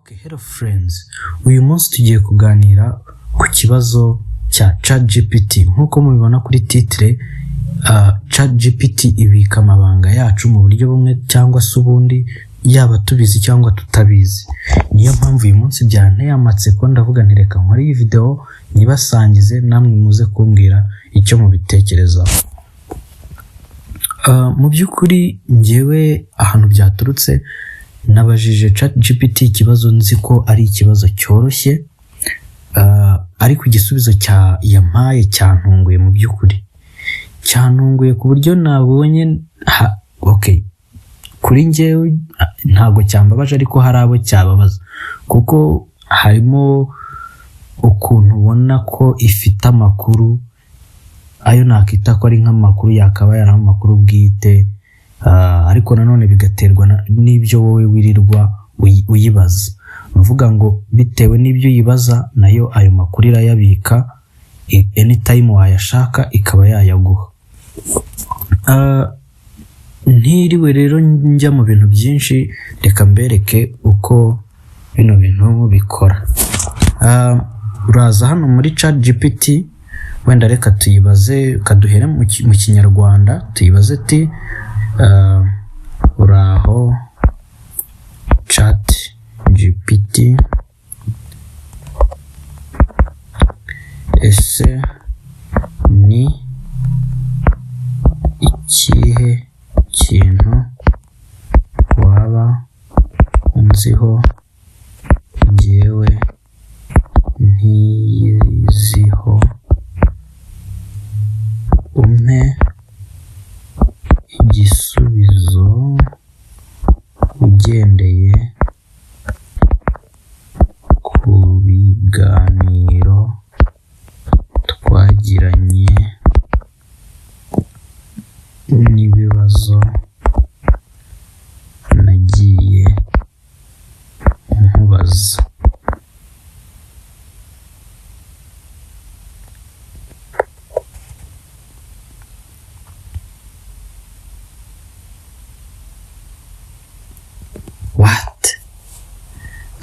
Okay, hello friends. Uyu munsi tugiye kuganira ku kibazo cya ChatGPT. Nk'uko mubibona kuri titre, ChatGPT ibika amabanga yacu mu buryo bumwe cyangwa se ubundi, yaba tubizi cyangwa tutabizi. Niyo mpamvu uyu munsi byanteye amatsiko, ndavuga nti reka nkore iyi video nyibasangize, namwe muze kumbwira icyo mubitekerezaho. Mu by'ukuri njyewe ahantu byaturutse, nabajije ChatGPT ikibazo nzi ko ari ikibazo cyoroshye, ariko igisubizo cya yampaye cyantunguye. Mu by'ukuri cyantunguye ku buryo nabonye okay, kuri njyewe ntabwo cyambabaje, ariko hari abo cyababaza, kuko harimo ukuntu ubona ko ifite amakuru ayo nakita ko ari nk'amakuru yakabaye ari amakuru bwite, ariko nanone bigaterwa n'ibyo wowe wirirwa uyibaza. Ni ukuvuga ngo bitewe n'ibyo uyibaza, nayo ayo makuru irayabika, anytime wayashaka ikaba yayaguha. Ntiriwe rero njya mu bintu byinshi, reka mbereke uko bino bintu bikora. Uraza hano muri ChatGPT, wenda reka tuyibaze, kaduhere mu Kinyarwanda, tuyibaze ati "Uraho ChatGPT, ese ni ikihe kintu waba unziho njyewe ntiyiziho? Umpe igisubizo ugendeye ku biganiro twagiranye n'ibibazo nagiye nkubaza." What?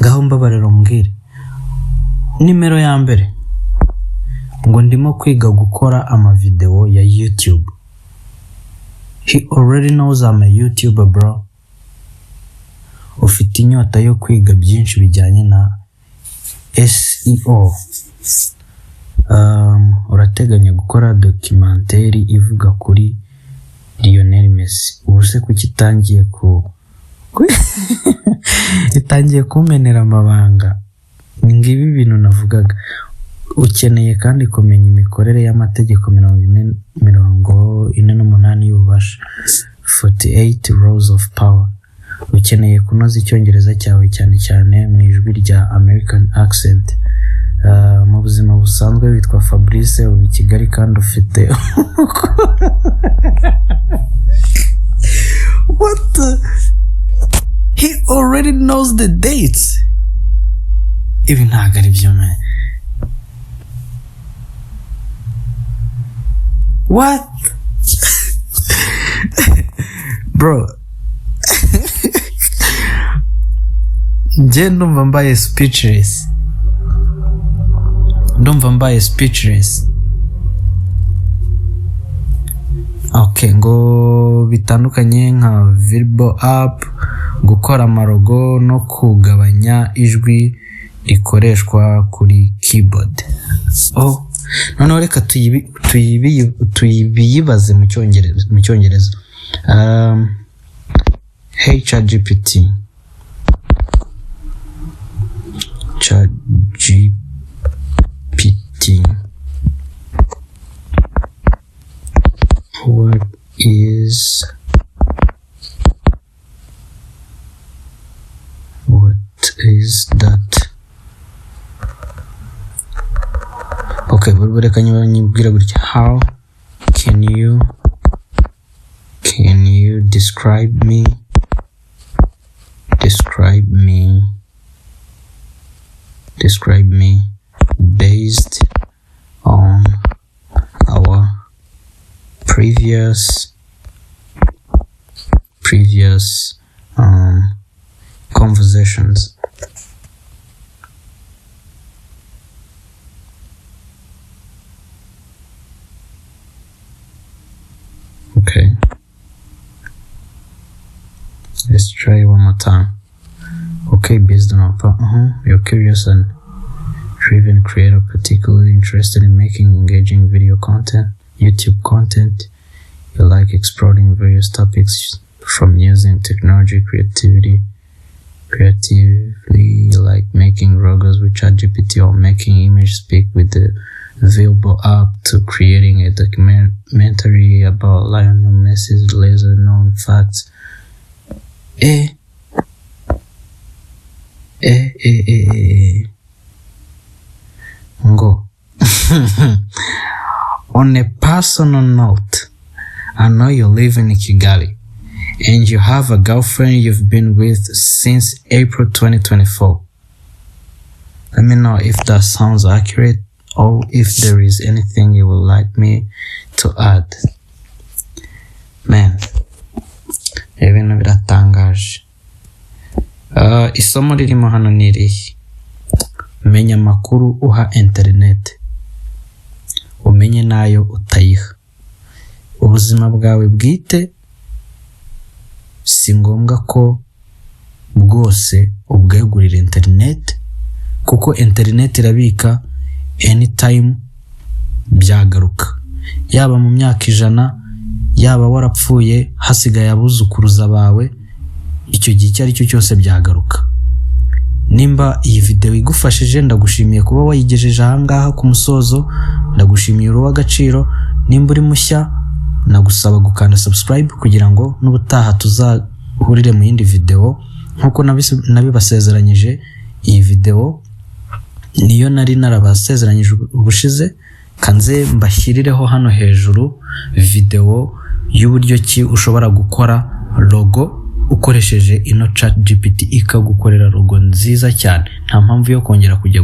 Ngaho mbabarira umbwire. Nimero ya mbere, ngo ndimo kwiga gukora amavideo ya YouTube. He already knows I'm a YouTuber, bro. Ufite inyota yo kwiga byinshi bijyanye na SEO. Urateganya gukora documentary ivuga kuri Lionel Messi. Ubu se kuki itangiye kumenera amabanga? Ngibi ibintu navugaga. Ukeneye kandi kumenya imikorere y'amategeko 48 y'ububasha, 48 laws of power. Ukeneye kunoza Icyongereza cyawe, cyane cyane mu ijwi rya American accent. Mu buzima busanzwe witwa Fabrice, uba i Kigali kandi ufite. What the? He already knows the dates. Ibi ntabwo ari byo, man. What, bro? Njye ndumva mbaye speechless, ndumva mbaye speechless. Okay, ngo bitandukanye nka Virbo app, gukora amalogo no kugabanya ijwi rikoreshwa kuri keyboard. Oh, noneho reka tuyibiyibaze mu Cyongereza. Hey ChatGPT, ChatGPT, what is that? Okay, reka nyibwira gutya: How can you describe me based on our previous conversations?" Let's try one more time. Okay, based on our you're curious and driven creator, particularly interested in making engaging video content, YouTube content. You like exploring various topics from using technology, creativity, creatively. You like making logos with ChatGPT or making image speak with the Virbo app, to creating a documentary about Lionel Messi's lesser known facts. Eh, eh, eh, eh, eh. Ngo "On a personal note, I know you live in Kigali and you have a girlfriend you've been with since April 2024. Let me know if that sounds accurate or if there is anything you would like me to add." Man, ibintu biratangaje. Isomo ririmo hano ni irihe? Menya amakuru uha interineti, umenye n'ayo utayiha. Ubuzima bwawe bwite si ngombwa ko bwose ubwegurira interineti, kuko interineti irabika, anytime byagaruka, yaba mu myaka 100, yaba warapfuye hasigaye abuzukuruza bawe, icyo gihe icyo ari cyo cyose byagaruka. Nimba iyi videwo igufashije, ndagushimiye kuba wayigejeje ahangaha ku musozo. Ndagushimiye, uri uw'agaciro. Nimba uri mushya, nagusaba gukanda subscribe kugira ngo n'ubutaha tuzahurire mu yindi videwo nk'uko nabibasezeranyije. Iyi videwo niyo nari narabasezeranyije ubushize. Kanze mbashyirireho hano hejuru videwo y'uburyo ki ushobora gukora logo ukoresheje ino Chat GPT, ikagukorera logo nziza cyane. Nta mpamvu yo kongera kujya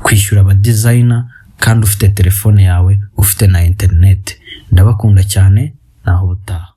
kwishyura aba designer kandi ufite telefone yawe, ufite na internet. Ndabakunda cyane, naho ubutaha.